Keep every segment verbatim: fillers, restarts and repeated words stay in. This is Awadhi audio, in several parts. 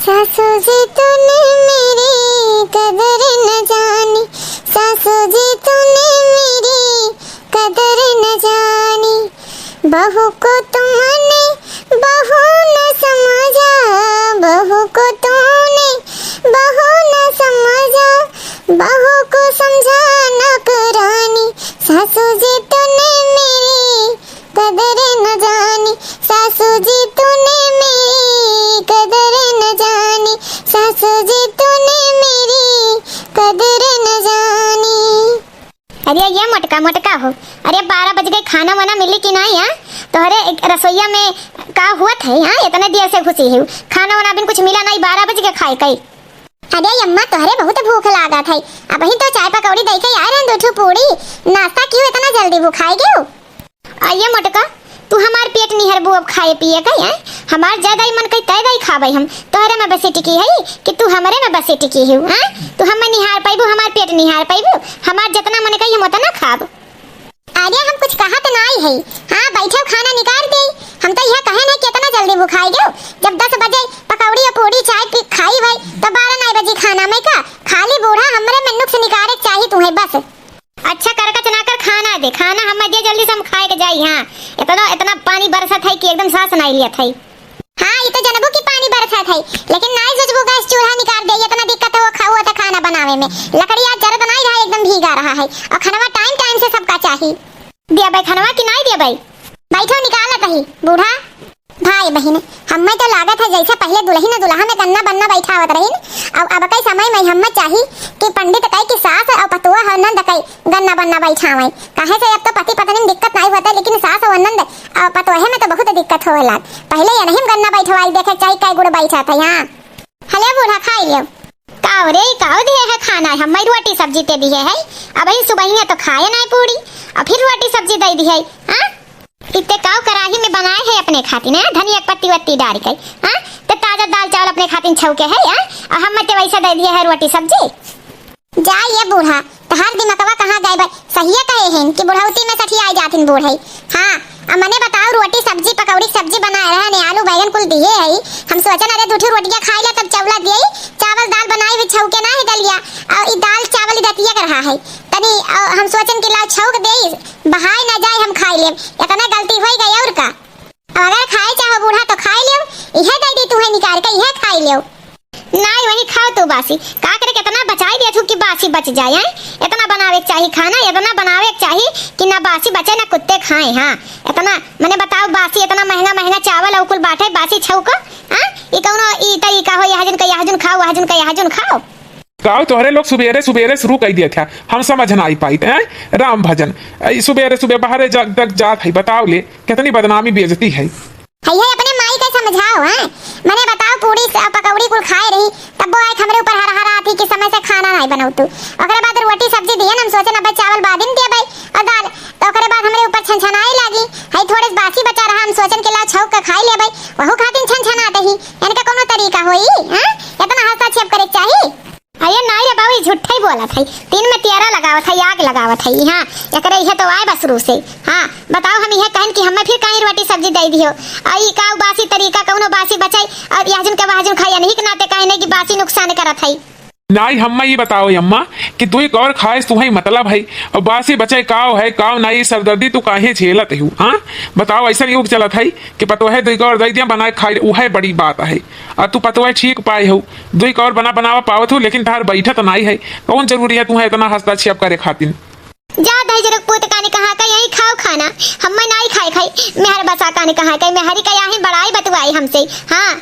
सासू जी तूने मेरी कदर न जानी, सासू जी तूने मेरी कदर न जानी। बहू को तुमने बहू न समझा, बहू को तूने बहू न समझा, बहू को समझा नौकरानी। सासू जी तूने मेरी कदर न जानी, सासू जी तूने मेरी कदर न जानी, सासू जी तूने मेरी कदर न जानी। अरे ये मोटका, मोटका हो, अरे बारह बज गए, खाना वाना मिली कि नाहीं, हाँ? तोहरे रसोइया में का हुआ था, हाँ? इतने देर से घुसी है, खाना वाना अभी कुछ मिला नाहीं, बारह बज गए खाए कई। अरे अम्मा, तोहरे बहुत भूख लागत है, अबहिन तो चाय पकौड़ी दे के आए रहन, दो ठो पूड़ी, नाश्ता किहू, इतना जल्दी भुखाई गयो? अये मोटका, तू हमार पेट निहरबू अब खाए पिए का, हैं? हमार जय दाई मन कही तय दाई खाबै हम, तोहरे में बसे टिकी है कि तू हमरे में बसे टिकी है, हैं? तू हमें निहार पैबू, हमार पेट निहार पैबू, हमार जितना मन कही हम उतना खाब। अरे हम कुछ कहत नाई है। हाँ, बैठो, खाना निकाल दे। हम तो यह कहे नहीं कि इतना जल्दी भुखाई गयो। जब दस बजे पकौड़ी और पूड़ी चाय पी खाई भाई, तो बारह नाई बजी खाना में का? खाली बूढ़ा हमरे में नुक्स निकाले के चाही तू है बस। अच्छा करकच ना कर, खाना दे, खाना हम दे जल्दी से हम खाए के जाई। हाँ, इतना, इतना पानी बरसत है कि एकदम सांस नाई लियत है। हाँ, ई तो जनबू की पानी बरसत है, लेकिन नाई सोचबू गैस चूल्हा निकाल दे, इतना दिक्कत हो खाओ तो खाना बनावे में। लकड़ी आज जरत नाई रहा, एकदम भीगा रहा है। और खनवा टाइम टाइम से सबका चाही। दिया भाई खनवा कि नाई दिया भाई? बैठो निकालत रही बूढ़ा। भाई बहिन, हम्मे तो लागत है जैसे पहले दुल्हन दुल्हा में गन्ना बन्ना बैठावत रही, अब अब के समय में हम्मे चाही कि पंडित कहे कि सास और पतोह और नंद कहे गन्ना बन्ना बैठावे। काहे से अब तो पति पत्नी में दिक्कत नाई होता, लेकिन सास और नंद और पतोहे में तो बहुत दिक्कत होवे लाग। पहले ये नहीं गन्ना बैठवाई देखे चाही कै गुड़ बैठा था यहाँ। हले बूढ़ा खाई लियो। काव रे, काव दिए है खाना? हम्मे रोटी सब्जी ते दिए है, अब ही सुबहिया तो खाए ना पूरी, और फिर रोटी सब्जी दे दी है। हाँ, इतने काव कराही में बनाए है अपने खातिर, हाँ? धनिया के पत्ती वत्ती डाल के, हाँ? ते ताजा दाल चावल अपने खातिर छौके है, हाँ? और हम्मे ते वैसे दे दिए है रोटी सब्जी। जा ये बूढ़ा, तहार दिमकवा कहाँ गए बा? सहिए कहे हैं कि बुढ़ौती में सठियाए जाथिन बूढ़े। हाँ, अब मने बताओ, रोटी सब्जी पकौड़ी सब्जी बनाए रहे ने, आलू बैगन कुल दिए है। हम सोचन अरे दू ठो रोटियां खाई ले तब चौला दिए, चावल दाल बनाई हुई छौके ना है दलिया, और ई दाल चावल ई दतिया के रहा है। तनी, और हम सोचन कि लाओ छौक दे, बहाए ना जाए हम खाई लेब। इतना गलती होई गई और का? अब अगर खाए चाहो बूढ़ा तो खाए लियो, इहे दे दी तुहे निकाल के, इहे खाए लियो। नाई वही खाओ तू बासी, का करे कितना बचाई दिया तू कि बासी बच जाए, हैं? इतना बनावे के चाही खाना, इतना बनावे के चाही कि ना बासी बचे ना कुत्ते खाए। हाँ, इतना मने बताओ बासी, इतना महंगा महंगा चावल और कुल बाटे बासी छौको, हाँ? ई कौनो ई तरीका हो, यह जन का यह जन खाओ, वह जन का यह जन खाओ? काव तोहरे लोग सुबेरे सुबेरे शुरू कर दिया था, हम समझ ना आई पाई हैं? राम भजन, ई सुबेरे सुबेरे बाहरे जा, तक जात है, बताओ ले कितनी बदनामी बेइज्जती है। है ये अपने माई के समझाओ, हैं? मने बताओ, पूड़ी स-, पकौड़ी कुल खाए रही, तब वो आए हमरे ऊपर हर हर आती कि समय से खाना नहीं बनाऊ तू। ओकरे बाद रोटी सब्जी दिए, हम सोचन अबे चावल बादिन दिए भाई और दाल, तो ओकरे बाद हमरे ऊपर छनछनाए लागी। है थोड़े से बासी बचा रहा, हम सोचन कि ला छौक के खाई ले भाई, वहू खातिन छनछनाते ही। इनका कोनो तरीका होई, हैं? इतना हस्ताक्षेप करे के चाही? अरे नाई रे बाबू, ई झूठे ही बोलत है, तीन में तियारा लगावत है, आग लगावत है। हाँ, एकरे इहे तो आए बा शुरू से। हाँ, बताओ, हम इहे कहन कि हमें फिर काहे रोटी सब्जी दे दियो? आ ई का बासी तरीका, कौनो बासी बचाई और यहजुन के वहजुन खाई, यही के नाते कहे नहीं कि बासी नुकसान करत है। नाई, हम्मा ई बताओ अम्मा कि दुई कौर खाए से तुहई मतलब है और बासी बचाई काव है काव नाई, सरदर्दी तू काहे झेलत हू? हाँ, बताओ, ऐसा युग चलत है कि पतोहे दुई कौर दे दिया बनाए खाई, उहे बड़ी बात है। आ तू पतोहे ठीक पाए हो, दुई कौर बना बनावा पावत हो, लेकिन तहार बैठत नाई है। कौन जरूरी है तुम्हें इतना हस्तक्षेप करे खातिर? जा दहिजरक पूत कानी कहाँ का यही खाओ खाना, हम्मे नाई खाए खाई, मेहर बसा कानी कहाँ का, मेहरी का यही बड़ाई बतुआई हमसे। हाँ।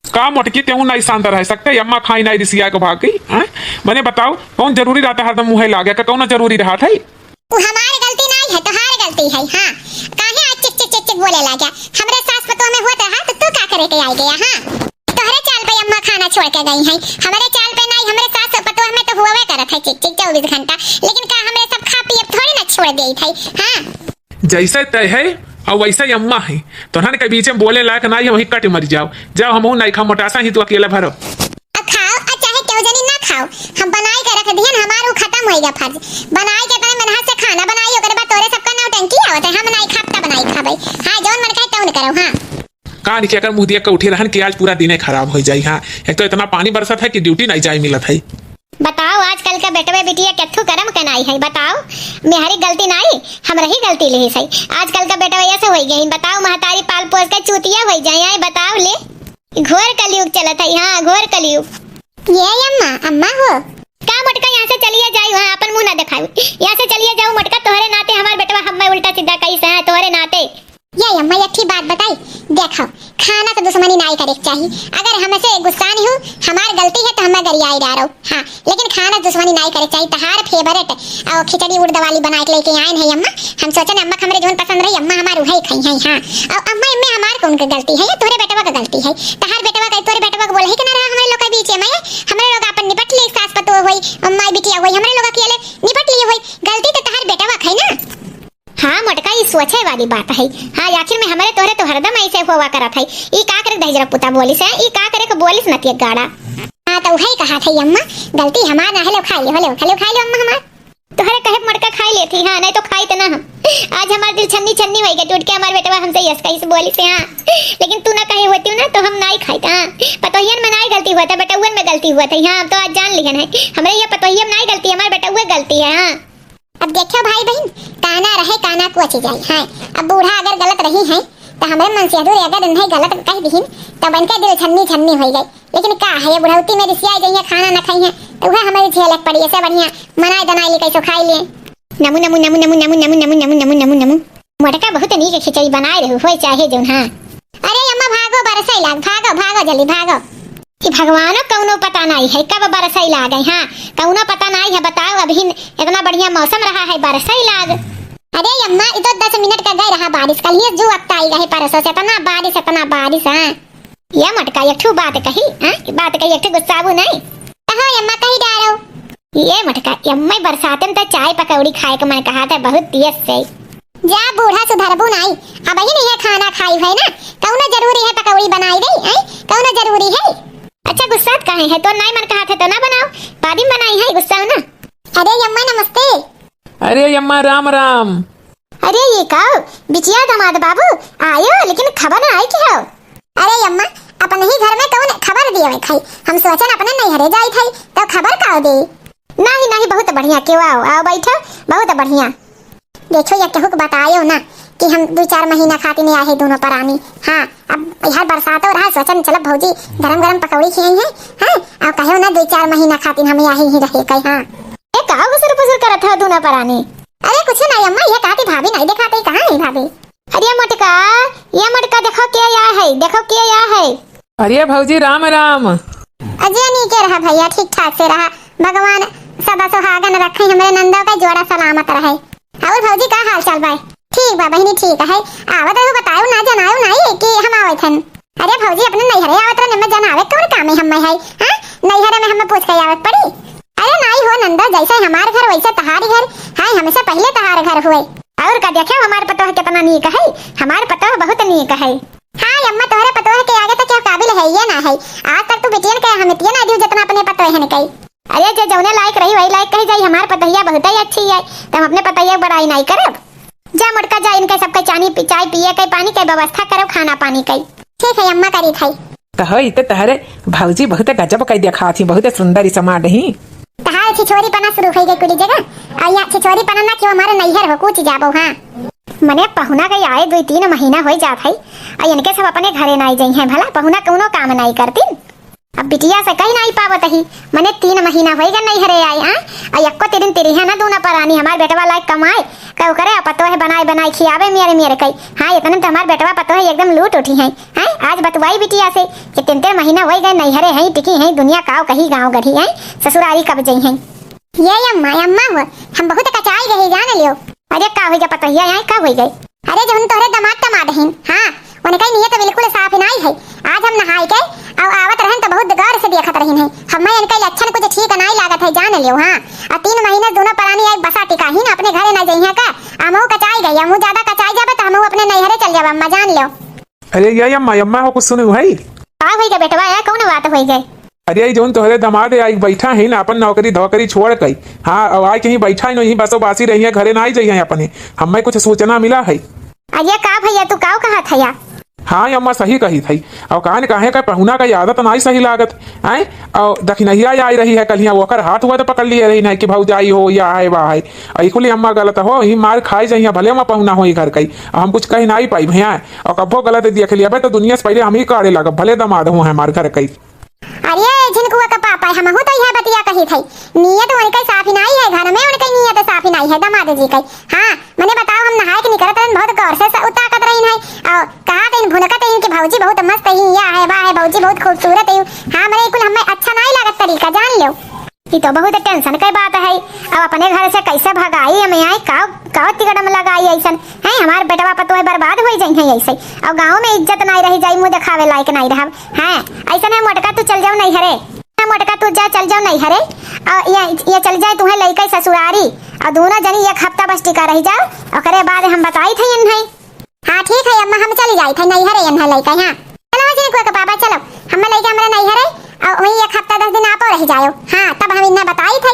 का मोटकी तेहू नाई शांत रह सकते, अम्मा खाई नाई रिसिया के भाग गई, हैं? मने बताओ, कौन जरूरी रहता हरदम मुँहे लागे का, कौन जरूरी रहा था? उ हमार गलती नाई है, तोहार गलती है। हाँ, काहे आज चिक चिक चिक चिक बोले लागे? हमरे सास पतोह में होत रहा तो तू का करे के आई गया? हाँ, तोहरे चाल पे अम्मा खाना छोड़ के गई है, हमरे चाल पे नाई, हमरे सास पतोह में तो हुआवे करत है चिक चिक चौबीस घंटा, लेकिन का हमरे सब खा पिए थोड़ी ना छोड़ देई थे? हाँ, जैसे तय है और वैसे ही अम्मा है, तोहन के बीच में बोले लायक नाई है, वहीं कट मर जाओ, जाओ हमहू नाई खा, मोटासा ही तू अकेला भरो। अब खाओ, आ चाहे केहू जनी ना खाओ, हम बनाई के रख दिहन, हमार उ खत्म होइगा फर्ज। बनाई के तने मेहनत से खाना बनाई, ओकरे बाद तोरे सबका नौटंकी आवत है, हम नाई खाब तब नाई खाबै। हाँ, जौन मन कहे तौन करो। हाँ। का निके अगर मुँह दिया के उठे रहन कि आज पूरा दिने खराब होइ जाई। हाँ, एक तो इतना पानी बरसत है कि ड्यूटी नाहीं जाए मिलत है। बताओ, आजकल का बेटवे बिटिया केथू करम के नाई है। बताओ, मेहरी गलती नाई, हमरे ही गलती लिहिस है। आजकल का बेटवा ऐसे होइ गए, बताओ, महतारी पाल पोस के चूतिया होइ जाए। आए बताओ ले, घोर कलयुग चलत है। हाँ, घोर कलयुग। ये अम्मा, अम्मा हो। का मोटका, यहाँ से चलिए जाओ, हाँ, अपन मुँह ना दिखाओ। यहाँ से चलिए जाओ मोटका, तोहरे नाते हमार बेटवा हमें उल्टा सीधा कहिस है, तोहरे नाते। ये अम्मा, एक ठी बात बताई, देखो, खाना से दुश्मनी नाई करे के चाही। अगर हमसे गुस्सा नहीं हो, हमार गलती है तो हमें गरियाई डारो, हाँ, लेकिन खाना से दुश्मनी नाई करे के चाही। तहार फेवरेट और खिचड़ी उड़द वाली बनाए के लेके आए हैं अम्मा। हम सोचन अम्मा के हमरे जौन पसंद रही, अम्मा हमार उहे खाई हैं, हाँ। और अम्मा, इम्मे हमार कौन के गलती है? ये तोहरे बेटवा का गलती है। तहार बेटवा का, तोहरे बेटवा का बोले ही के ना रहा हमरे लोग के बीच में। हमरे लोग अपन निपट लिए, सास पतोह होई, माई बिटिया होई, हमरे लोग अकेले निपट लिए होई। गलती तो तहार बेटवा का है ना। हाँ मोटका, ई सोचे वाली बात है। हाँ, आखिर में हमरे तोहरे तो हरदम ऐसे होवा करत है। ई का करे दहिजरा पुता बोलिस है, ई का करे के बोलिस नतिया गाड़ा। हाँ, तो उहे कहा था अम्मा, गलती हमार ना है, लो खाई लो, लो, लो खाई लो अम्मा हमार। तोहरे कहे मोटका खाई लेती, हाँ, नहीं तो खाई तो ना हम। आज हमार दिल छन्नी छन्नी होई गए, टूट के हमार बेटवा हमसे यस कहिस बोलिस है, हाँ। लेकिन तू ना कहे होती ना तो हम नाई खाई, हाँ। पतोहियन में नाई गलती हुआ था, बेटउअन में गलती हुआ था, हाँ, हम तो आज जान लिहन है। हमरे ये पतोहिया में नाई गलती, हमार बेटउए गलती है, हाँ। अब देखो भाई बहिन, काना रहे काना कोच जाए। हाँ, अब बूढ़ा अगर गलत रही है तो हमरे मन से अधूरे अगर इन्हें गलत कह दिहिन तब इनके दिल छन्नी छन्नी हो गई। लेकिन का है, ये बुढ़ौती में रिसिया गई है, खाना न खाई है तो वह हमें झेलक पड़ी। ऐसे बढ़िया मनाए दनाए ले कैसो खाई ले। नमु नमु नमु नमु नमु नमु नमु नमु नमु नमु नमु। मोटका बहुत नीक खिचड़ी बनाए रहू, होए चाहे जौन। हाँ। अरे अम्मा भागो, बरसै लाग, भागो, भागो, जल्दी भागो। कि भगवानो कौनो पता नाई है, कब बरसै लाग है। हाँ, कौनो पता नाई है। बताओ, अभी इतना बढ़िया मौसम रहा है, बरसै लाग। अरे अम्मा, ये तो दस मिनट का गए रहा बारिश, कल ही जो वक्त आई गए परसों से, इतना बारिश, इतना बारिश। हाँ। ये मोटका एक ठो बात कही, हाँ? कि बात कही, एक ठो गुस्साबू नहीं। कहो अम्मा, कही डारो। ये मोटका, अम्मा बरसात में तो चाय पकौड़ी खाए के मन कहा था बहुत तेज से। जा बूढ़ा, सुधरबू नाई, अब ही नहीं है खाना खाई है ना, कौनो जरूरी है पकौड़ी बनाई दे, हैं? कौनो जरूरी है? अच्छा गुस्सात काहे है, तो नाई मन कहा थे तो ना बनाओ, बाद में बनाई है, गुस्सा हो ना। अरे अम्मा नमस्ते। अरे अम्मा राम राम। अरे ये का बिटिया दामाद बाबू आयो, लेकिन खबर ना आई के हो? अरे अम्मा, अपने ही घर में कौन खबर दिए हुए खाई, हम सोचन अपने नैहरे जाई थाई तो खबर का दे। नहीं नहीं, बहुत बढ़िया, क्यों आओ, आओ बैठो, बहुत बढ़िया। देखो ये केहू के बतायो ना कि हम दो चार महीना खातिर नहीं आए हैं दोनों परानी। हाँ, अब यार बरसात हो रहा, सोचन चलो भौजी गरम गरम पकौड़ी खियाई है, हाँ, और कहो ना दो चार महीना खातिर हम यही ही रहे कहीं। हाँ। ए, का घुसुर पुसुर करत हो दोनों परानी? अरे कुछ नहीं अम्मा, ये कहा कि भाभी नहीं दिखाते, कहाँ है भाभी? अरे मोटका, ये मोटका देखो के आया है, देखो के आया है। अरे भौजी राम राम। अजय नीके रहा भैया, ठीक ठाक से रहा, भगवान सदा सुहागन रखे, हमरे नंदो का जोड़ा सलामत रहे। और भौजी का हाल चाल बा? ठीक बा बहिनी, ठीक है। आवत रहू बतायो ना, जनायो नहीं कि हम आवत हन। अरे भौजी, अपने नैहरे आवत रहने में जनावे कौन काम है हमें है, हाँ? नैहरे में हमें पूछ के आवत पड़ी? अरे नाई हो नंदा, जैसे हमार घर वैसे तहार घर, हाय हमसे पहले तहार घर हुए। और का देखे हमार पतोह कितना नीक है, हमार पतोह बहुत नीक है। हाँ अम्मा, तोहरे पतोह के आगे तो क्या काबिल है ये ना है, आज तक तू बिटियन के अहमियत ना दियो जितना अपने पतोहन के। अरे जे जौने लायक रही वही लायक कही जाई, हमार पतोहिया बहुत ही अच्छी है, तो हम अपने पतोहिया की बड़ाई नहीं करब। जा मोटका जा, इनके सबके चानी पी-, चाय पिए के, पानी के व्यवस्था करो, खाना पानी के। ठीक है अम्मा, करी थाई। कहो, ई तो तहरे भौजी बहुत गजब कई देखात ही, बहुत सुंदर ही समाड ही। तहार छिछोरी पना शुरू हो गई कुली जगह, और यहाँ छिछोरी पना ना क्यों हमारे नैहर हो कुछ जाबो, हाँ। मने पहुना गई आए दो तीन महीना हो जात है, और इनके सब अपने घरे नाई जाई हैं, भला पहुना कौनो काम नाई करती। अब बिटिया से कहीं नाई पावत ही, मने तीन महीना होई गए नैहरे आए, हाँ? आ यक्को तिरिन तिरिहे ना दूना परानी, हमार बेटवा लायक कमाए, का ओकरे पतोह बनाए बनाए खियावे मेरे मेरे कई। हाँ, इतने तो हमार बेटवा पतोह एकदम लूट उठी हैं, हैं? आज बतवाई बिटिया से कि तीन तीन महीना होई गए नैहरे हैं, टिकी हैं, दुनिया काव कही गाँव गढ़ी हैं, ससुरारी कब जई हैं। ये अम्मा, अम्मा हो, हम बहुत कचाई गए, जान लियो। अरे का होई गए पतोहिया, यहाँ का होई गए? अरे जौन तोहरे दामाद टमाद हिन, हाँ, उनका नियत बिल्कुल साफ नाई है। आज हम नहाई के और आवत रहन तो बहुत गौर से देखत रहिन है। हमें इनका लक्षण कुछ ठीक नाई लागत है, जान लियो, हाँ। और तीन महीने दोनों परानी आई बसा टिका ही ना, अपने घरे ना जइहे का? हमहू कचाई गई, हमहू ज्यादा कचाई जाबे तो हमहू अपने नैहरे चल जाबे, अम्मा जान लियो। अरे ये अम्मा, अम्मा हो कुछ सुनू है? का होई गए बेटवा, या कौन बात होई गए? अरे, ई जौन तोहरे दमाद आई बैठा है ना, अपन नौकरी धौकरी छोड़ के, हाँ, अब आए कहीं बैठा है ना, यहीं बसो बासी रही है, घरे ना आई जाइए अपने। हमें कुछ सूचना मिला है। अरे का भैया, तू काव कहा था या? हाँ अम्मा, सही कहित हई। अउ कान काहे का पहुना का आदत नाई सही लागत, हैं? अउ दखिनहिया आई रही है, कलिया ओकर हाथ हुआ तो पकड़ लिए रही नहीं कि भौजाई हो या है, वाह है। अउ ई कुल अम्मा गलत हो, ही मार खाई जइया, भले अम्मा पहुना हो ई घर कई। अउ हम कुछ कही नाई पाई भैया। अउ कब्बो गलत देख लिया बे तो दुनिया से पहले हम ही काढ़े लागब, भले दमाद हो हमार घर कई। अरे झिनकुआ का पापा, हमहू तो यह बतिया कही थई। नियत उनके साफ ही नाई है, घर में उनके नियत साफ ही नाई है, दमाद जी के। हाँ, मने बताओ, हम नहाए के निकरत रहन, बहुत गौर से स-, उताकत रहिन है, अउ कहा तइन भुनकत तइन कि भौजी बहुत मस्त ही, या है, वाह है, भौजी बहुत खूबसूरत ही। हाँ, मने कुल हमें अच्छा नाई लागत तरीका, जान लो। ई तो बहुत tension के बात है। अब अपने घर से कैसे भगाई, हम आई का, का तिकड़म लगाई ऐसन? हैं, हमार बेटवा पतोह बर्बाद होई जइहैं ऐसे। अउ गाँव में इज्जत नाई रही जाई, मुँह देखावे लायक नाई रहब। हैं, ऐसन है मोटका, तू चल जाओ नैहरे। हाँ, मोटका, तू जा, चल जाओ नैहरे। अउ ये, ये चल जाए तुहें लइके ससुरारी। अउ दोनों जनी एक हफ्ता बस टिका रही जाओ, ओकरे बाद हम बताई थे इन्हें। हाँ, ठीक है अम्मा, हम चली जाइत है नैहरे इन्हें लइके, हाँ। चलो झिनकुआ के पापा, चलो, हम लइके हमरे नैहरे, अउ वहीं एक हफ्ता दस दिन आपो रह जायो। हाँ, तब हम इन्हें बताइत है।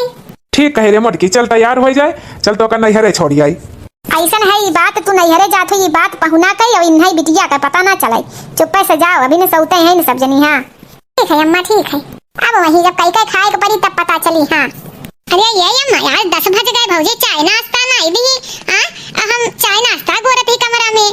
ठीक कहे रे मोटकी, चल तैयार होइ जाए, चल तोका नैहरे छोड़ी आई। ऐसन है ई बात, तू नैहरे जात हो, ई बात पहुना के अउ इन्हें बिटिया का पता ना चले। चुप्पे से जाओ, अभी न सौते हैं न सब जनी, हाँ। ठीक है अम्मा, ठीक है। अब वहीं जब कई कई खाए के पड़ी तब पता चली, हाँ। अरे ये अम्मा यार, दस बज गए, भौजी चाय नाश्ता नाई दी, हाँ? आ हम चाय नाश्ता गोरत ही कमरा में।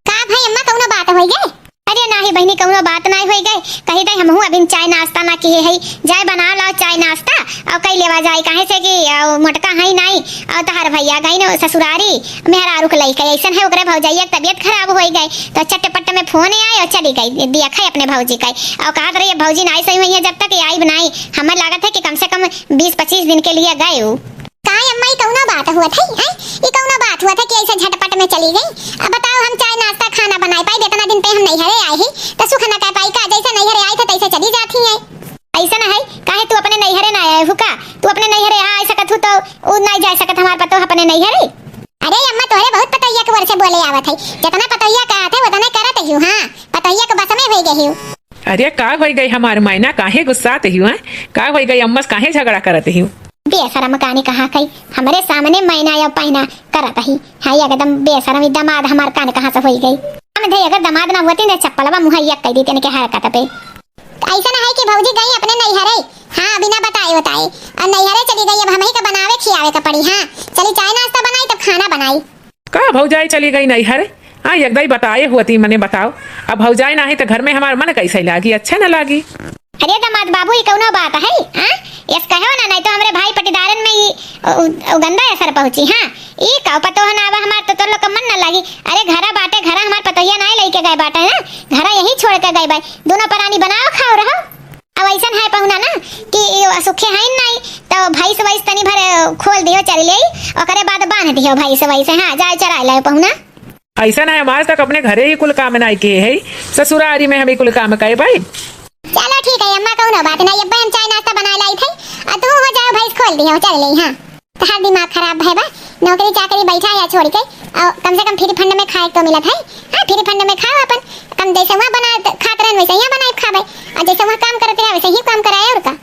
का भाई अम्मा, कौनो बात होइ गए? अरे नाही बहिनी, कौनो बात नाई होइ गए। कही दे हमहू अभी चाय नाश्ता ना किहे है, जाए बना लाओ चाय नाश्ता अउ कई लेवा जाए, काहे से कि अउ मोटका है नाई, अउ तहार भैया गई न ससुरारी, मेहरारू के लइके ऐसन है, ओकरे भौजाइया के तबियत खराब होइ गए, तो चटपट में फोन आए अउ चली गई, दिया खाए अपने भौजी का। अउ कहत रही, "भौजी नाई सही हुई है, जब तक आइब नाई।" हमें लागत है कि कम से कम बीस पच्चीस दिन के लिए गए उ। काहे अम्मा, ई कौनो बात हुआ था, हैं? ई कौनो बात हुआ था कि ऐसे झटपट में चली गई? अब बताओ, हम चाय नाश्ता खाना बनाए पाई, इतना दिन पे हम नैहरे आए ही, तो सुख न कह पाई का? जैसे नैहरे आए थे, तैसे चली जाती है। ऐसा ना है, काहे तू अपने नैहरे ना आए हु का? तू अपने नैहरे आ सकत हु तो उ नाई जा सकत हमार पतोह अपने नैहरे? अरे अम्मा, तोहरे बहुत पतोहिया के ओर से बोले आवत है, जितना पतोहिया कहत है उतने करत ही हूँ। हाँ, पतोहिया के बस में होइ गई हूँ। अरे का होइ गई हमार मैना, काहे गुस्सात ही हूँ? का होइ गई अम्मा से काहे झगड़ा करत ही हूँ? बेशरम कानी कहाँ कई, हमरे सामने मैना या पैना करत ही। हाँ, एकदम बेशरम, ई दमाद हमार कान कहाँ से होइ गई? हम धे अगर दमाद ना हुआ तीन चप्पलवा मुँह एक कह देते इनके हरकत पे। ऐसा ना है कि भौजी गई अपने नैहरे, हाँ, बिना बताए बताए, और नैहरे चली गई, अब हमही का बनावे खियावे का पड़ी। हाँ, चली चाय नाश्ता बनाई तब खाना बनाई। का भौजाई चली गई नैहरे? हाँ, एक दाई बताए हुआ थी मने बताओ, अब भौजाई नाही तो घर में हमार मन कैसे लागी, अच्छे न लागी। अरे दमाद बाबू, ई कौनो बात है? हाँ, यस कहो ना, नहीं तो हमरे भाई पटीदारन में ई उ, उ गंदा असर पहुँची। हाँ, ई का पतोह ना आवा हमार तो तोर लोग का मन न लागी। अरे घरा बाटे, घरा हमार पतोहिया नाई लइके गए बाटे ना, घरा यही छोड़ के गए बा। दोनों परानी बनाओ खाओ रहो। अब ऐसन है पहुना ना कि ई सुखे है नाई, तो भैंस वैस तनी भर खोल दियो चर ले, ओकरे बाद बांध दियो भैंस वैस। हाँ, जाए चराए लाए पहुना। ऐसा ना है, हम आज तक अपने घरे ही कुल काम नाई किहे है, ससुरारी में हम ही कुल काम करे पाई। चलो ठीक है अम्मा, कौनो बात नहीं, अब हम चाय नाश्ता बनाए लाई थे, और तू हो जाओ भैंस खोल दियो चर ले। हाँ, तहार दिमाग खराब है बा, नौकरी चाकरी बैठा या छोड़ के, और कम से कम फ्री फंड में खाए तो मिलत है। हाँ, फ्री फंड में खाओ अपन, कम जैसे वहाँ बना खात रहन वैसे यहाँ बनाए खाबे, और जैसे वहाँ काम करत रहे वैसे ही काम कराए, और का।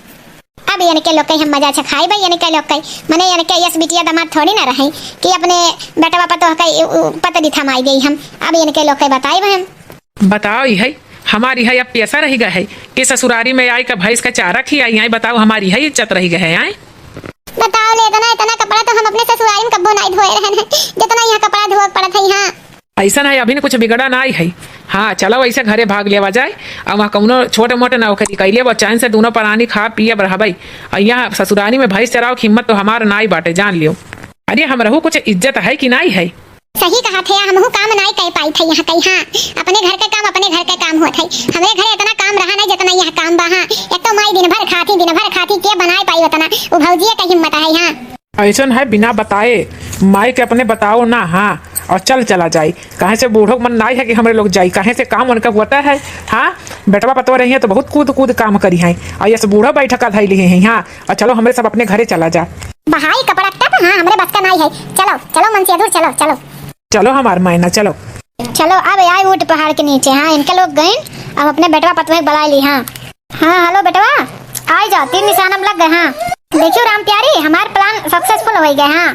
अब इनके लोग के हम मजा से खाई भाई, इनके लोग के, मने इनके यस बिटिया दामाद थोड़ी ना रहे कि अपने बेटवा पतोह के उ, उ, पतरी थमाई देई हम। अब इनके लोग के बताई हम। बताओ, ई है हमारी है, अब पैसा रह गए है कि ससुरारी में आई का भैंस का चारा खियाई आई, बताओ, हमारी है इज्जत रह गए है, आए? बताओ ले, इतना, इतना कपड़ा तो हम अपने ससुरारी में कब्बो नाई धोए रहन है, जितना यहाँ कपड़ा धोए पड़त है यहाँ। ऐसा नहीं, अभी न कुछ बिगड़ा नाई है। हाँ, चलो ऐसे घरे भाग लेवा जाए, अब वहाँ कौनो छोटे मोटे नौकरी कर लेवा, चैन से दोनों परानी खा पिए रहबे। और यहाँ ससुरारी में भैंस चराओ की हिम्मत तो हमार नाई बाटे, जान लियो। अरे, हमरहू कुछ इज्जत है कि नाई है? सही कहा थे, हमहू काम नाई कर पाई थे यहाँ कहीं। हाँ, अपने घर के काम, अपने घर के काम हुआ थे। हमरे घर इतना काम रहा नहीं जितना यहाँ काम बा। हाँ, एक तो माई दिन भर खाती, दिन भर खाती, के बनाए पाई उतना? वो भौजिए का हिम्मत है। हाँ। ऐसन है, बिना बताए माई के अपने बताओ ना। हाँ, और चल चला जाई, काहे से बूढ़ो मन नाई है कि हमरे लोग जाई, काहे से काम उनका होता है। हाँ, बेटवा पतवा रही है तो बहुत कूद कूद काम करी है, और ये से बूढ़ो बैठका धैली है। हाँ, और चलो हमरे सब अपने घरे चला जा। बहाई कपड़ा तब, हाँ, हमरे बस का नाई है। चलो, चलो मनसेधुर, चलो, चलो। चलो हमार मैना, चलो। चलो अब आए ऊँट पहाड़ के नीचे। हाँ, इनके लोग गइन, अब अपने बेटवा पतवा के बुलाए ली। हाँ, हाँ, हेलो बेटवा, आइ जा, तीर निशाना में लग गए। हाँ, देखियो राम प्यारी, हमार plan successful होइ गए। हाँ,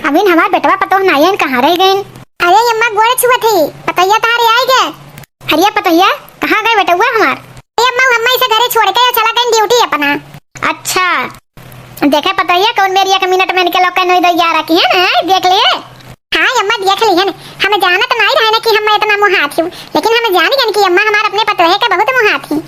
अबहिन हमार बेटवा पतोह नाई आइन, कहाँ रह गइन? अरे अम्मा, गोड़ छुअत ही, पतोहिया तहारे आइ गए। अरे पतोहिया, कहाँ गए बेटउआ हमार? ए अम्मा, अम्मा इसे घरे छोड़ के चला गई ड्यूटी अपना। अच्छा, देखे पतोहिया, कौन मेरी एक मिनट में इनके लोग का नोई दो ग्यारह की है ना, देख लिए। हाँ अम्मा, देख ली है ना, हम जानत नहीं रहे ना कि हम इतना मुहात ही, लेकिन हम जान गए कि अम्मा हमार अपने पतोहे के बहुत मुहात ही।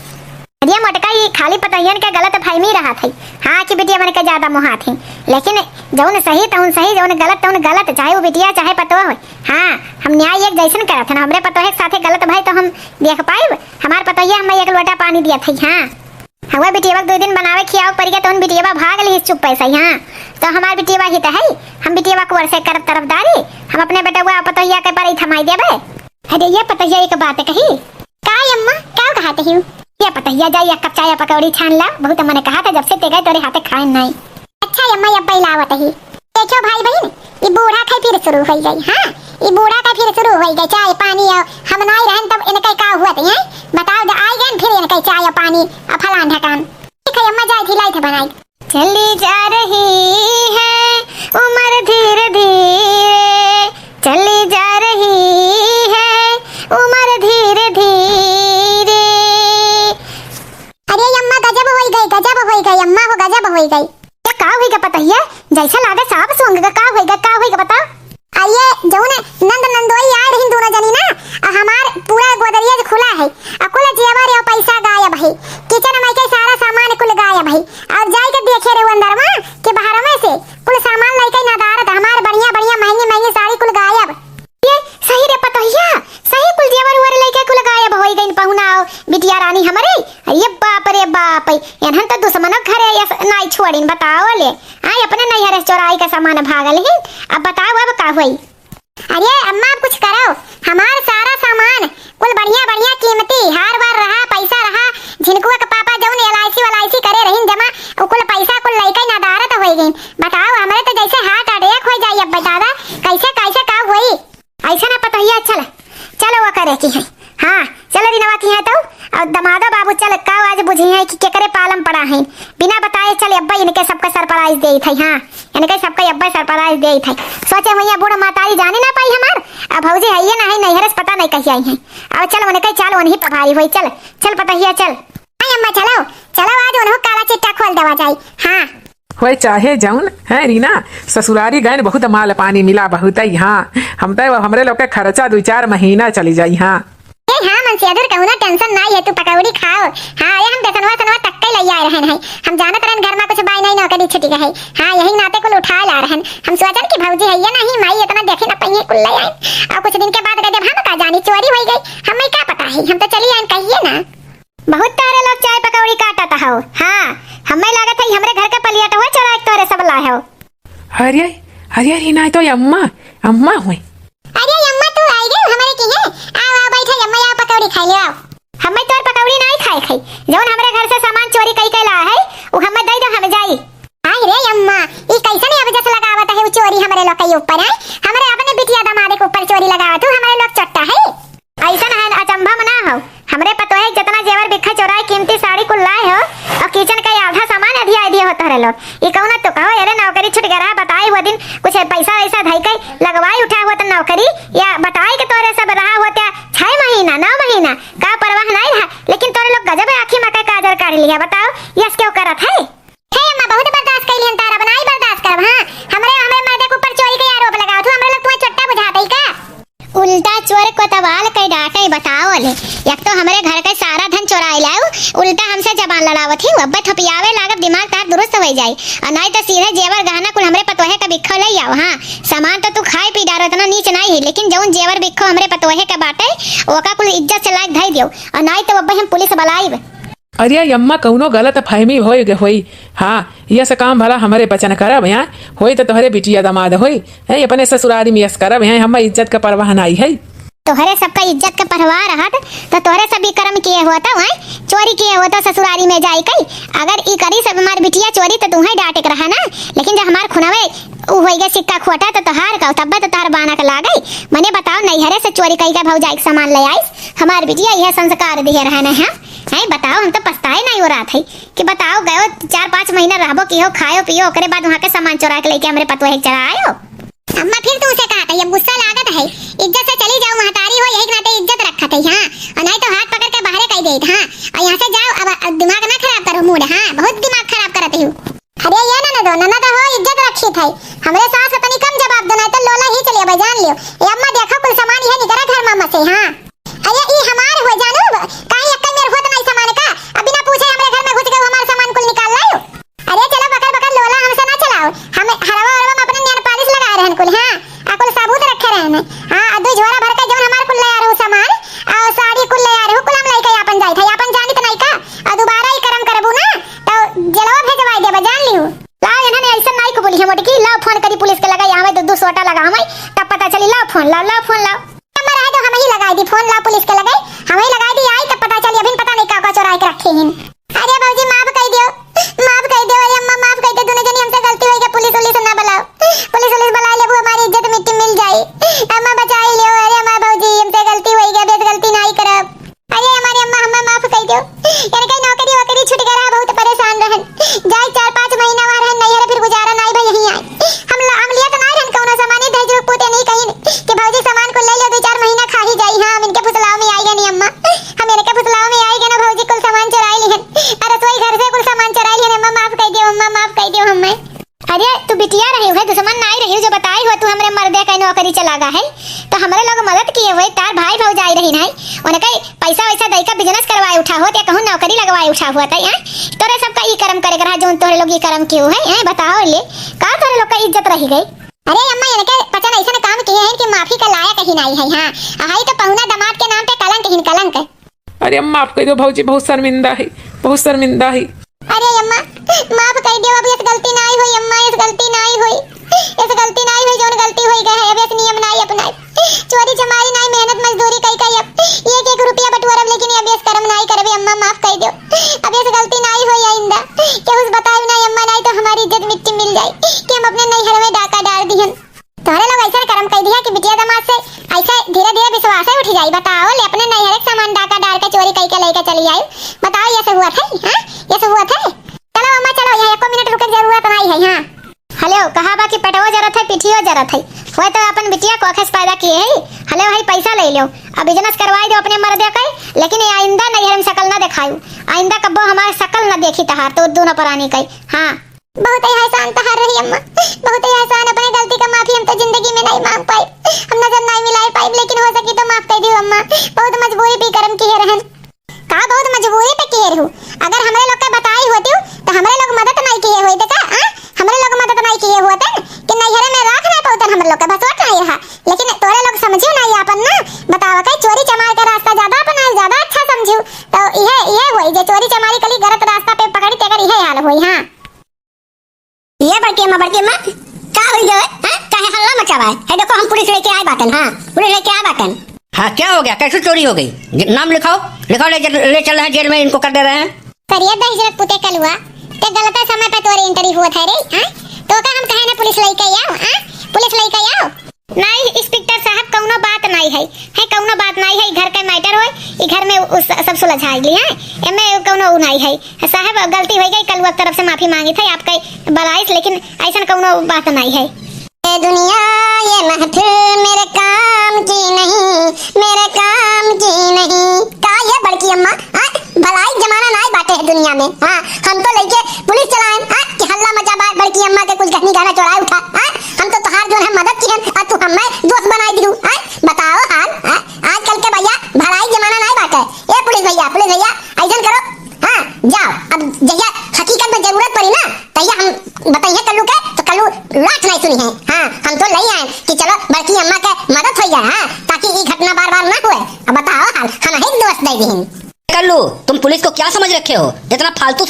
अरे मोटका, ई खाली पतोहियन के गलत फहमी रहत है, हाँ, कि बिटिया मन के ज्यादा मुहात है, लेकिन जौन सही तौन सही, जौन गलत तौन गलत, चाहे वो बिटिया चाहे पतोह हो। हाँ, हम न्याय एक जैसन करत हन, हमरे पतोहे के साथे गलत भई तो हम देख पाइब? हमार पतोहिया हमें एक लोटा पानी दियत है। हाँ, हवा बिटियवा के दो दिन बनावे खियावे के पड़ गया, तो हम बिटियवा भाग ली चुप पैसा ही। हाँ, तो हमार बिटियवा ही तो है, हम बिटियवा को वर्षे करब तरफदारी, हम अपने बेटवा पतोहिया के पर ही थमाई देबे। अरे ये पतोहिया एक बात कही। का अम्मा, का कहत ही? ये पतोहिया जा, एक कप चाय पकौड़ी छान ला, बहुत मन कहा था जब से ते गए तोरे हाथे खाए नहीं। अच्छा अम्मा, ये अब्बा लावत ही। देखो भाई बहन, ई बूढ़ा खाई फिर शुरू हो गई। हाँ, ई बूढ़ा का फिर शुरू हो गई चाय पानी। और हम नाई रहन तब इनके का हुआ थे, हैं? बताओ, जब आई गए फिर इनके चाय पानी और फलान ढकान। ठीक है अम्मा, जाए थी लाई थे बनाई। चली जा रही है उम्र धीरे धीरे, चली जा रही है उम्र धीरे धीरे। अरे अम्मा, गजब होई गई, गजब होई गई अम्मा हो, गजब होई गई। ये का होई गा पतोहिया? जैसे लागे सांप सूंघ गा, का होई गा, का होई गा बताओ? अरे जौन नंद नंदोई आए रही दोनों जनी ना, आ हमार पूरा गोदरेज खुला है, आ कुल जेवर और पैसा गायब है, किचन में के सारा सामान कुल गायब है। और जाए के देखे रहे अंदर में कि बाहर में से कुल सामान लेके नदारत हमार बढ़िया बढ़िया महंगी महंगी साड़ी कुल गायब। ये सही रे पतोहिया, सही कुल जेवर उवर लेके कुल गायब होई गइन पहुना हो बिटिया रानी हमरे। अरे बाप रे बाप, एनहन तो दुश्मनों के घरे यस नाई छोड़िन, बताओ ले। आए अपने नैहर से चोराई का सामान भागल ही, अब बताओ अब का होई? अरे अम्मा, अब कुछ करो, हमार सारा सामान कुल बढ़िया बढ़िया कीमती हार वार रहा, पैसा रहा, झिनकुआ के पापा जौन एल आई सी वल आई सी करे रहीन जमा, उ कुल पैसा कुल लइके नदारत होइ गइन। बताओ, हमरे तो जैसे हार्ट अटैक होइ जाई। अब बता दा, कैसे कैसे का होई? ऐसा ना पतोहिया, चल, चलो वो करे की है। हाँ, चलो रिनवा की है तो, और दमादो बाबू चल, का आज बुझी है कि केकरे पालम पड़ा है। बिना बताए चल अब्बा इनके सबका सरप्राइज देई थे। हाँ, इनके सबका अब्बा सरप्राइज देई थे। सोचे हुई बूढ़ महतारी जाने ना पाई हमार, अब भौजी है ये ना है, नैहर से पता नहीं कही आई है। अब चल उनके, चल उन्हीं पर भारी हुई, चल, चल पतोहिया चल। आई अम्मा चलो, चलो आज उन्हों काला चिट्टा खोल देवा जाई। हाँ। होए चाहे जौन, हैं रीना, ससुरारी गैन बहुत माल पानी मिला बहुत है। हाँ, हम तो हमरे लोग के खर्चा दो चार महीना चली जाई। हाँ। ए हाँ मनसेधर, कौनो टेंशन नाई है, तू पकौड़ी खाओ। हाँ, ये हम बेसनवा सनवा तक के लई आए रहन है। हम जानत रहन घर में कुछ बाई नहीं, नौकरी छुटी गए। हाँ, यही नाते कुल उठा ला रहन। हम सोचन कि भौजी है ये नहीं, माई इतना देखे ना पहिए कुल लई आए। और कुछ दिन के बाद गए जब हम का जानी चोरी होई गई, हमें का पता है, हम तो चली आए कहिए ना। बहुत तोहरे लोग चाय पकौड़ी काटत हौ। हाँ, हमें लागत है हमरे घर के पलियट हुआ चोराई के तोहरे सब लाए हो। अरे, अरे, अरे, ना तो अम्मा, अम्मा हुई। अरे अम्मा, तू आई गई हमरे की है? आओ, आओ, बैठो अम्मा, आओ पकौड़ी खाई ले, आओ। हमें तोर पकौड़ी नहीं खाए खाई, जौन हमरे घर से सामान चोरी कई के ला है, वो हमें दे दो, हम जाई। आई रे अम्मा, ई कैसन अब जस लगावत है वो चोरी हमरे लोग के ऊपर है? हमरे अपने बिटिया दमादे के ऊपर चोरी लगावत हूँ, हमरे लोग चट्टा है। ऐसन है, अचंभा में ना हो। हमरे पतोहे जितना जेवर बिक्खा चोराए, कीमती साड़ी कुल लाए हो, और किचन का आधा सामान अधिया दिए हो तोहरे लोग। ई कौन तो कहो, अरे नौकरी छूट गया रहा, बताई वो दिन कुछ पैसा वैसा धई के लगवाई उठा हुआ तो नौकरी, या बताई के तोहरे सब रहा हुआ त्या छह महीना, नौ महीना, का परवाह नहीं रहा, लेकिन तोहरे लोग गजब आँखी में के काजर काढ़ लिया। बताओ, यस क्यों करत है? हे अम्मा, बहुत बर्दाश्त कैली हम तारा, अब नाई बर्दाश्त करब। हाँ, हमरे, हमरे मर्दे के ऊपर चोरी के आरोप लगावत हूँ, हमरे लोग तुम्हें चोट्टा बुझात है का? उल्टा चोर कोतवाल के डांटे बताओ ले। एक तो हमरे घर के सारा धन चोराए लाओ, उल्टा हमसे जबान लड़ावत ही, अब्बे थपियावे लागब, दिमाग तार दुरुस्त हो जाई। और नाई तो सीधे जेवर गहना कुल हमरे पतोहे के बिक्खो ले आओ। हाँ, सामान तो तू खाए पी डारो, इतना नीच नाई है, लेकिन जौन जेवर बिक्खो हमरे पतोहे के बाटे, ओका कुल इज्जत से लायक धई दियो, और नाई तो अब्बे हम पुलिस बुलाइब। अरे अम्मा, कौनो गलत फहमी होई गे होई। हाँ, यस काम भला हमरे बचन करब, हैं? होई तो तोहरे बिटिया दमाद होई, हैं? अपने ससुरारी में यस करब, हैं? हमार इज्जत का परवाह नाई है। तोहरे सबका इज्जत का परवाह रहत, तो तोहरे सब ई कर्म किए होता, हैं? चोरी किए होता ससुरारी में जाई कई। अगर ई करी सब हमार बिटिया चोरी, तो तुम्हें डांटे के रहा ना। लेकिन जब हमार खुनवे उ होई गए सिक्का खोटा, तो तोहार का, तब्बे तो तोहार बाना के लागे। मने बताओ, नैहरे से चोरी कई के भौजाई के सामान ले आइस, हमार बिटिया यह संस्कार दिए रहने हैं। हैं, बताओ, हम तो पछताए नहीं हो रहा थे कि बताओ, गयो चार पाँच महीना रहबो किहो, खायो पियो, ओकरे बाद वहाँ के सामान चोरा के लेके हमरे पतोहे के चढ़ा आयो। अम्मा, फिर तू उसे कहा था, अब गुस्सा लागत है, इज्जत से चली जाओ, महतारी हो, यही के नाते इज्जत रख। खाते ही, हाँ, और नहीं तो हाथ पकड़ के बाहरे कइ देइत, हाँ। और यहाँ से जाओ, अब, अब दिमाग ना खराब करो, मूड, हाँ, बहुत दिमाग खराब करत हो। अरे ये ननदो, ननद हो, इज्जत रखी थई। हमरे सास तनी कम जवाब दो, नहीं तो लोला ही चलिए भाई, जान लियो। ए अम्मा देखो, कुल सामान इहे निकरा घर में से, हाँ। अरे ई हमार हो जानू, काहे एक्कई मेर होत नहीं सामान का? अब बिना पूछे हमरे घर में घुस के हमार सामान कुल निकाल लायो। अरे चलो बकर बकर लोला हमसे ना चलाओ। हम हरवा हरवा में अपने nail polish लगाए रहन कुल, हाँ, आ कुल साबुत रखे रहन। हाँ, आ दू झोरा भर के जौन हमार कुल ले आ रहू सामान, आ साड़ी कुल ले आ रहू, कुल हम लइके आपन जाइत है, आपन जानित नहीं का? आ दोबारा ई करम करबू ना, तो जेलवा भेजवाई देबा, जान लिहू। लाओ, इन्हन ऐसन नाई को बोली है मोटकी, लाओ फोन करी पुलिस के लगाई, हमें दो, दो सोटा लगा हमें, तब पता चली, लाओ फोन, लाओ, लाओ फोन, लाओ। अम्मा रहे दो, हम ही लगाई दी फोन, लाओ पुलिस के लगाई, हम ही लगाई दी, आई तब पता चली, अभी पता नहीं का का चोराई के रखे हिन। अरे भौजी माफ कइ दियो, माफ कइ दियो, अरे अम्मा माफ कइ दियो, दोनों जनी हमसे गलती होइ गई, पुलिस उलिस ना बुलाओ, पुलिस उलिस बुला लेबू हमारी इज्जत मिट्टी मिल जाई, अम्मा बचाई लियो, अरे हमार भौजी हमसे गलती होइ गई, अब ऐसे गलती नाई करब। अरे हमारी अम्मा, हमें माफ कइ दो। इनके नौकरी वोकरी छूट गया रहा, बहुत परेशान रहन। जाए चार पाँच महीना वहाँ रहन नैहर, फिर गुजारा नाई भई यहीं आए। हम ल-, हम लियत नाई रहन कौनो सामान, दहेज पूते नहीं कहीं कि भौजी सामान कुल ले लो, दो चार महीना खा ही जाई। हाँ, हम इनके फुसलाव में आई गए नी अम्मा, हम इनके फुसलाव में आई गए ना, भौजी कुल सामान चुराई लिहन, और रसोई घर से कुल सामान चुराई लिहन। अम्मा माफ कइ दो, अम्मा माफ कइ दो हमें। अरे, तू बिटिया रही है, दुश्मन नाई रही, जो बताई हो तू हमरे मर्दे का नौकरी चला गा है, तो हमरे लोग मदद किए हुए, तार भाई भौजाई रही नहीं, उनका पैसा वैसा दई का business करवाए उठा होत, या कहूँ नौकरी लगवाए उठा होत है, हैं? तोरे सबका ई करम करे के रहा, जौन तोरे लोग ई करम किए है, हैं? बताओ ले, का तोरे लोग का इज्जत रही गई? अरे अम्मा, इनके पचन ऐसन काम किए हैं कि माफी का लायक ही नहीं है, हाँ, हाई तो पहुना दामाद के नाम पे कलंक ही कलंक। अरे अम्मा, माफ कइ दो भौजी, बहुत शर्मिंदा है, बहुत शर्मिंदा है। अरे अम्मा, माफ कइ दो, अब यस गलती नाई होई अम्मा, यस गलती नाई होई, यस गलती नाई होई, जौन गलती होई गए है, अब यस नियम नाई अपनाई, चोरी चमारी नाई, मेहनत मजदूरी कई कई अब एक एक रुपया बटोरब, लेकिन अब यस करम नाई करबे अम्मा, माफ कइ दो, अब यस गलती नाई होई आइंदा, केहू से बताई नाई अम्मा, नाई तो हमारी इज्जत मिट्टी मिल जाई कि हम अपने नैहर में डाका डार दिहन। तोहरे लोग ऐसा करम कइ दिया कि बिटिया दामाद से ऐसे धीरे धीरे विश्वास उठ जाई। बताओ, ले अपने नैहर के सामान डाका डार के चोरी कइ के लेके चली आई। बताओ, ये सब हुआ था, हाँ? ये सब हुआ था? चलो अम्मा, चलो, यहाँ एको मिनट रुके के जरूरत नहीं है, हाँ। हेलो, कहा बा कि पेटवो जरत है, पिठियो जरत है, वो तो अपन बिटिया को आँखें से पैदा किए है। हेलो, भाई पैसा ले लो, अब business करवाई दो अपने मर्दे के, लेकिन ये आइंदा नैहर में शकल ना दिखायू, आइंदा कब्बो हमारे शकल ना देखी तहार तो दोनों परानी कई, हाँ। बहुत ही एहसान तहार रही अम्मा, बहुत ही एहसान। अपने गलती का माफी हम तो जिंदगी में नहीं मांग पाई, हम नजर नहीं मिलाई पाई, लेकिन हो सकी तो माफ कइ दियो अम्मा। बहुत मजबूरी पे करम किए रहन। का बहुत मजबूरी पे किए रहू? अगर हमरे लोग के बताई होती तो हमरे लोग मदद नहीं किए होते का? आ? हमरे लोग मदद नहीं किए होते कि नैहरे में राख नहीं पाउतन, हमरे लोग के भसोट नहीं रहा। लेकिन तोरे लोग समझियो नहीं आपन ना, बतावा के चोरी चमार के रास्ता ज्यादा अपनाए, ज्यादा अच्छा समझियो। तो इहे, इहे होई जे चोरी चमारी कली गलत रास्ता पे पकड़ी, तेकर इहे हाल होई। हाँ। ये बड़की अम्मा, बड़की अम्मा, का होई गए, हैं? काहे हल्ला मचावा है? है देखो, हम पुलिस लेके आए बाटन, हाँ, पुलिस लेके आए बाटन। हाँ, क्या हो गया? कैसे चोरी हो गई? ज-, नाम लिखाओ, लिखाओ, ले चल, ले चल रहे हैं जेल में, इनको कर दे रहे हैं। करिया दहिजरक पुते कलुआ, ते गलत समय पे तोरे entry हुआ था रे, हाँ? तो का हम कहे ना पुलिस लेके आओ, हाँ? पुलिस लेके आओ। नहीं, इंस्पेक्टर साहब, कौनो बात नहीं है, है कौनो बात नहीं है, घर के matter होए, ई घर में उस सब सुलझाई ली है, एमे कौनो उ नहीं है। साहब, गलती हो गई, कलुआ के तरफ से माफी मांगी था आपके बलाइस, लेकिन ऐसन कौनो बात नहीं है। ये दुनिया, ये महफिल मेरे काम की नहीं, मेरे काम की नहीं। का ये बड़की अम्मा, हाँ? भलाई जमाना नाई बाटे है दुनिया में। हाँ, हम तो लइके पुलिस चलाएन, हाँ, कि हल्ला मचा बा-, बड़की अम्मा के कुल गहनी गहना चोराए उठा, हाँ? हम तो तोहार जोन है मदद किहन, आ तू हमें दोस्त बनाई दिहू, हाँ? बताओ हाल, हाँ? आजकल के भैया भलाई जमाना नाई बाटे। ए पुलिस भैया, पुलिस भैया, ऐसन करो, हाँ, जाओ, अब जहिया हकीकत में जरूरत पड़ी ना, तहिया हम बताइए कल्लू के, तो कल्लू लाठ नहीं सुनी है। हाँ, हम तो लई आए कि चलो बड़की अम्मा के मदद हो जाए, हाँ, ताकि ई घटना बार बार ना हुए। अब बताओ हाल, हम ही दोस्त दे दिहिन। कल्लू, तुम पुलिस को क्या समझ रखे हो? इतना फालतू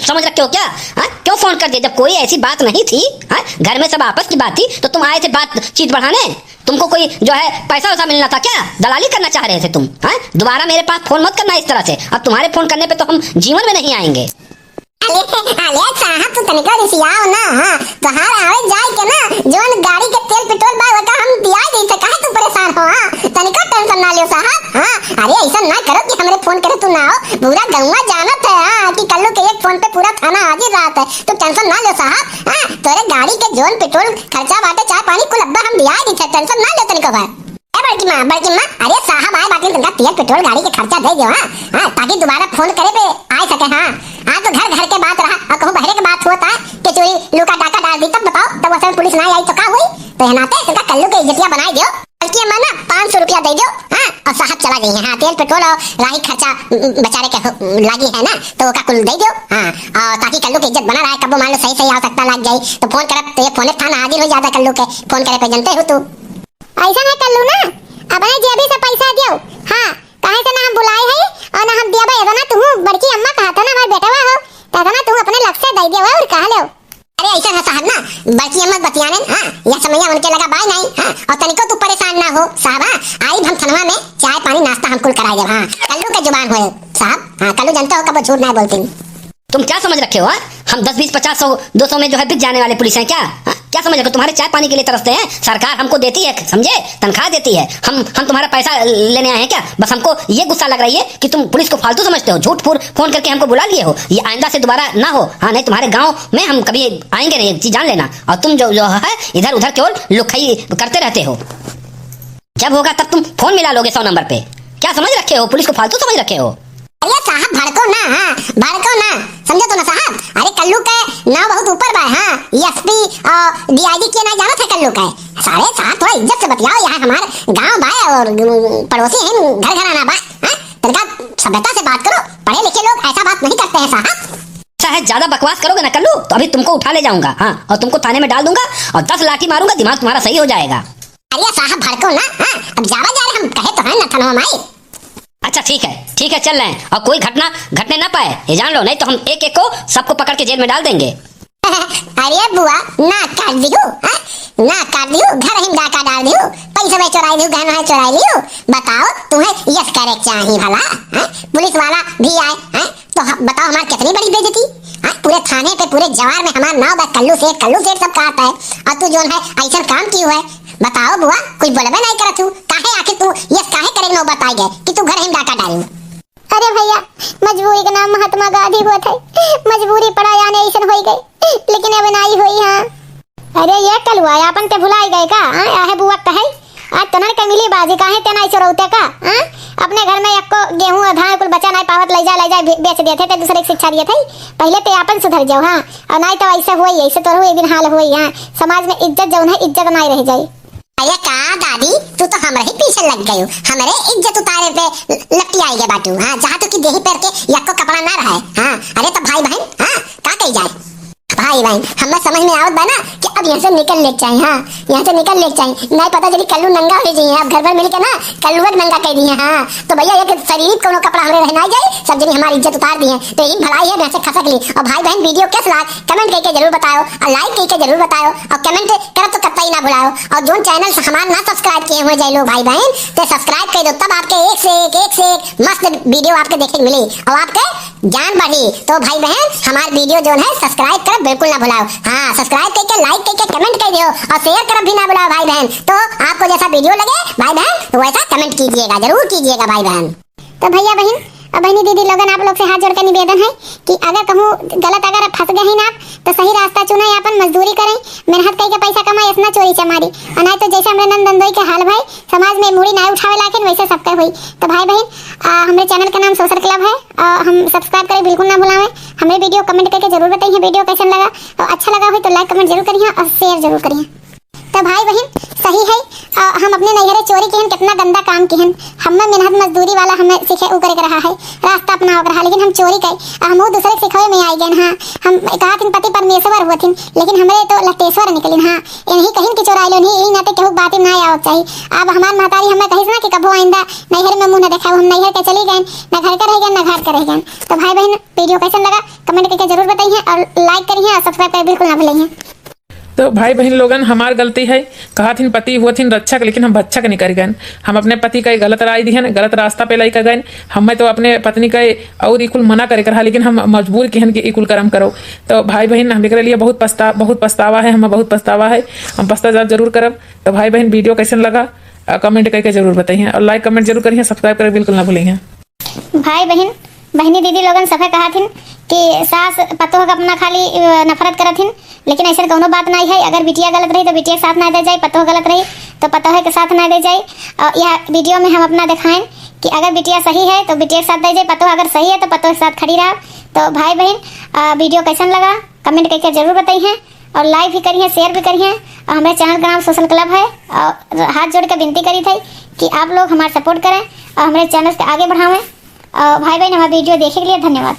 समझ रखे हो क्या? हाँ? क्यों फोन कर दिया जब कोई ऐसी बात नहीं थी? हाँ? घर में सब आपस की बात थी तो तुम आए थे बातचीत बढ़ाने? तुमको कोई जो है पैसा वैसा मिलना था क्या? दलाली करना चाह रहे थे तुम? हाँ? दोबारा मेरे पास फोन मत करना इस तरह से। अब तुम्हारे फोन करने पे तो हम जीवन में नहीं आएंगे। अरे, अरे साहब, तू तनिको रिसियाओ ना, हाँ। तोहार आवे जाए के ना, जौन गाड़ी के तेल पेट्रोल बा, ओका हम दिया दी थे, काहे तू परेशान हो, हाँ? तनिको tension ना लियो साहब, हाँ। अरे, ऐसा ना करो कि हमरे फोन करे तू ना आओ, पूरा गौवा जानत है, हाँ, कि कल्लू के एक फोन पे पूरा थाना हाजिर रहत है। तू tension ना लियो साहब, हाँ। तोरे गाड़ी के जौन पेट्रोल खर्चा बाटे, चाय पानी कुल अब्बा हम दिया दी थे, tension ना लियो तनिको भाई। ए बड़की माँ, बड़की माँ, अरे साहब आए बाटी, तनका तेल पेट्रोल गाड़ी के खर्चा दे दियो, हाँ, हाँ, ताकि दोबारा फोन करे पे आ सके, हाँ। हाँ, तो घर घर के बात रहा, और कहूँ बहरे के बात होता है कि चोरी लुका डाका डाल दी, तब बताओ, तब वैसे पुलिस ना आई तो का हुई? तो ये नाते तनका कल्लू के इज्जतिया बनाए दियो। बड़की अम्मा ना पाँच सौ रुपया दे दियो, हाँ, और साहब चला गई है, हाँ, तेल पेट्रोल और राही खर्चा, उम, बेचारे के हो, लागी है ना, तो ओका कुल दे दियो, हाँ, और ताकि कल्लू के इज्जत बना रहे, कबो मान लो सही सही आवश्यकता लग जाई, तो फोन करब, तो ये फोने थाना हाजिर हो जाता कल्लू के, फोन करे पे जनते हो तू। ऐसा है कल्लू ना, अपने जेबी से पैसा दियो, हाँ, काहे से ना हम बुलाए है और ना हम दिया भाई, इतना तू बड़की अम्मा कहा था ना हमारे बेटवा हो, तो इतना तू अपने लग से दे दियो और कहा ले। अरे ऐसा है साहब ना, बड़की अम्मा बतियाने, हाँ, यह समैया उनके लगा बाय नहीं, हाँ, और तनिको तू परेशान ना हो साहब, हाँ, आई हम थनवा में चाय पानी नाश्ता हम कुल कराए देब, हाँ, कल्लू के जुबान होए साहब, हाँ, कल्लू जानते हो कब झूठ नहीं बोलती। तुम क्या समझ रखे हो, हाँ? हम दस, बीस, पचास, सौ, दो सौ में जो है बिक जाने वाले पुलिस हैं क्या? हाँ? क्या समझ रखे हो? तुम्हारे चाय पानी के लिए तरसते हैं, सरकार हमको देती है, समझे, तनख्वाह देती है, हम हम तुम्हारा पैसा लेने आए हैं क्या? बस हमको ये गुस्सा लग रही है कि तुम पुलिस को फालतू समझते हो, झूठ फूर फोन करके हमको बुला लिए हो, ये आइंदा से दोबारा ना हो। हाँ, नहीं तुम्हारे गांव में हम कभी आएंगे नहीं, एक चीज जान लेना। और तुम जो जो है इधर उधर केवल लुखई करते रहते हो, जब होगा तब तुम फोन मिला लोगे सौ नंबर पे। क्या समझ रखे हो, पुलिस को फालतू समझ रखे हो? अरे साहब भड़को ना, हाँ, भड़को ना, समझे तो ना साहब। अरे कल्लू के नाव बहुत ऊपर बा, हाँ, एसपी और डीआईजी के ना जानत है कल्लू के। सारे साहब थोड़ा इज्जत से बतियाओ, यहाँ हमार गांव बा और पड़ोसी है, घर घराना बा, हाँ, तनका सभ्यता से बात करो, पढ़े लिखे लोग ऐसा बात नहीं करते हैं साहब। अच्छा है, ज्यादा बकवास करोगे ना कल्लू तो अभी तुमको उठा ले जाऊंगा, हाँ, और तुमको थाने में डाल दूंगा और दस लाठी मारूंगा, दिमाग तुम्हारा सही हो जाएगा। अरे साहब भड़को ना, हाँ, अब जावा जा रहे हम, कहे तो है ना थनवा माई। अच्छा ठीक है, ठीक है, चल रहे हैं, और कोई घटना घटने ना पाए, ये जान लो, नहीं तो हम एक एक को सबको पकड़ के जेल में डाल देंगे। अरे बुआ, ना काट दिहु, हाँ? ना काट दिहु, घर ही में डाका डाल दिहु, पैसा में चोराई दिहु, गहना है चोराई लिहु। बताओ, तुम्हें यस करे चाही भला, हाँ? पुलिस वाला भी आए, हाँ? तो ह-, बताओ हमार कितनी बड़ी बेइज्जती, हाँ? पूरे थाने पे, पूरे जवार में हमार नाव बा कल्लू सेठ, कल्लू सेठ सब कहत है, और तू जोन है ऐसा काम किहु है, बताओ बुआ, कुछ बोलबे नहीं करत हूँ, काहे आखिर तू यस काहे करे नौबत आई गए कि तू घर ही में डाका डालू? अरे भैया, मजबूरी के नाम महात्मा गांधी होत है, मजबूरी पड़ा जाने ऐसन होई गए, लेकिन अब नाई होई। हाँ, अरे ये कलुआ, आपन के भुलाई गए का? हाँ, आहे बुआ कहे, आज तनन के मिली बाजी, काहे ते नाई चोरौते का? हाँ, अपने घर में एक्को गेहूं और धान कुल बचा नाई पावत, ले जा, ले जा, बे-, बेच देते थे, दूसरे के शिक्षा दिए थे। पहले ते आपन सुधर जाओ, हाँ, और नाई तो ऐसे होई, ऐसे तोरो एक दिन हाल होई। हाँ, समाज में इज्जत जौन है, इज्जत नाई रह जाई। अरे का दादी, तू तो हमरे ही पीछे लग गयो, हमरे इज्जत उतारे पे लपटी आई गए बाटू। हाँ, जहाँ तो कि देही पर के यक्को कपड़ा ना रहे। हाँ, अरे तो भाई बहन, हाँ, का कही जाए? भाई बहन, हमें समझ में आवत बा ना कि अब यहाँ से निकल ले के चाही। हाँ, यहाँ से निकल ले के चाही, नहीं पता चली कल्लू नंगा हो जाइए। अब घर भर मिल के ना कल्लू नंगा कर दिए। हाँ, तो भैया एक शरीर कोनो कपड़ा हमरे रह ना जाए, सब जनी हमारी इज्जत उतार दिए। तो यही भलाई है, यहाँ से खसक ली। और भाई बहन वीडियो कैसे लाग कमेंट करके जरूर बताओ और लाइक करके जरूर बताओ और कमेंट करब तो कतई ना भुलाओ। और जोन चैनल से हमार ना सब्सक्राइब किए हुए जाए लोग भाई बहन, तो सब्सक्राइब कर दो, तब आपके एक से एक, एक से एक मस्त वीडियो आपके देखे के मिली और आपके ज्ञान बढ़ी। तो भाई बहन हमार वीडियो जोन है सब्सक्राइब करब बिल्कुल ना भुलाओ। हाँ, सब्सक्राइब करके लाइक करके कमेंट कर दियो और शेयर करब भी ना भुलाओ भाई बहन। तो आपको जैसा वीडियो लगे भाई बहन तो वैसा कमेंट कीजिएगा, जरूर कीजिएगा भाई बहन। तो भैया बहन और बहनी दीदी लोगन, आप लोग से हाथ जोड़ के निवेदन है कि अगर कहूँ गलत अगर फंस गए हैं आप, तो सही रास्ता चुने, आपन मजदूरी करें, मेहनत करके पैसा कमाए, इतना चोरी चमारी। और नहीं तो जैसे हमरे नंद नंदोई के हाल भाई, समाज में मूड़ी ना उठावे लायक, वैसे सबके हुई। तो भाई बहन, आ, हमरे चैनल का नाम सोशल क्लब है और हम सब्सक्राइब करें बिल्कुल ना भुलावें। हमरे वीडियो कमेंट करके जरूर बताइए वीडियो कैसन लगा, और अच्छा लगा हो तो लाइक कमेंट जरूर करिए और शेयर जरूर करिए। तो भाई बहन सही है, आ, हम अपने नैहरे चोरी किहन, कितना गंदा काम किहन। हमें मेहनत मजदूरी वाला हमें सीखे उ करे के रहा है, रास्ता अपनावे के रहा, लेकिन हम चोरी कई, आ, हम वो दूसरे के सिखावे में आई गए। हाँ, हम कहा थिन पति परमेश्वर हुआ थिन, लेकिन हमरे तो लटेश्वर निकलिन। हाँ, यही कहीं की चोराई लो नहीं, यही नाते केहू बात में ना आवक चाहिए। अब हमार महतारी हमें कहिस ना कि कभो आइंदा नैहर में मुंह न देखाओ, हम नैहर के चली गए, ना घर के रह गए, ना घर के रह गए। तो भाई बहन वीडियो कैसन लगा कमेंट करके जरूर बताइए और लाइक करिए और सब्सक्राइब करें बिल्कुल ना भूलिए। तो भाई बहन लोगन, हमार गलती है, कहा थिन पति हुआ थिन रक्षक, लेकिन हम भक्षक निकल गए। हम अपने पति का गलत राय दिहन, गलत रास्ता पे लेकर गए। हमें तो अपने पत्नी का और ई कुल मना करे के रहा, लेकिन हम मजबूर किहन कि ई कुल कर्म करो। तो भाई बहन, हम एकरे लिए बहुत पछता-, बहुत पछतावा है, हमें बहुत पछतावा है, हम पछतावा जरूर करब। तो भाई बहन, वीडियो कैसन लगा, आ, कमेंट करके जरूर बताइए और लाइक कमेंट जरूर करिए, सब्सक्राइब करें बिल्कुल ना भूलिए। भाई बहन, बहनी दीदी लोगन सफे कहा थिन कि सास पतोह का अपना खाली, अ, नफरत करत हिन, लेकिन ऐसन कौनो बात नहीं है, अगर बिटिया गलत रही तो बिटिया के साथ ना दे जाए, पतोह गलत रही तो पतोह के साथ ना दे जाए। और यह वीडियो में हम अपना दिखाएं कि अगर बिटिया सही है तो बिटिया के साथ दे जाए, पतोह अगर सही है तो पतोह के साथ खड़ी रहा। तो भाई बहन, अ, वीडियो कैसन लगा, कमेंट करके जरूर बताइए, और लाइक भी करिए, शेयर भी करिए, और हमारे चैनल का नाम सोशल क्लब है। और हाथ जोड़ के विनती करी थी कि आप लोग हमारा सपोर्ट करें और हमारे चैनल के आगे बढ़ावें। और भाई बहन, हमारा वीडियो देखे के लिए धन्यवाद।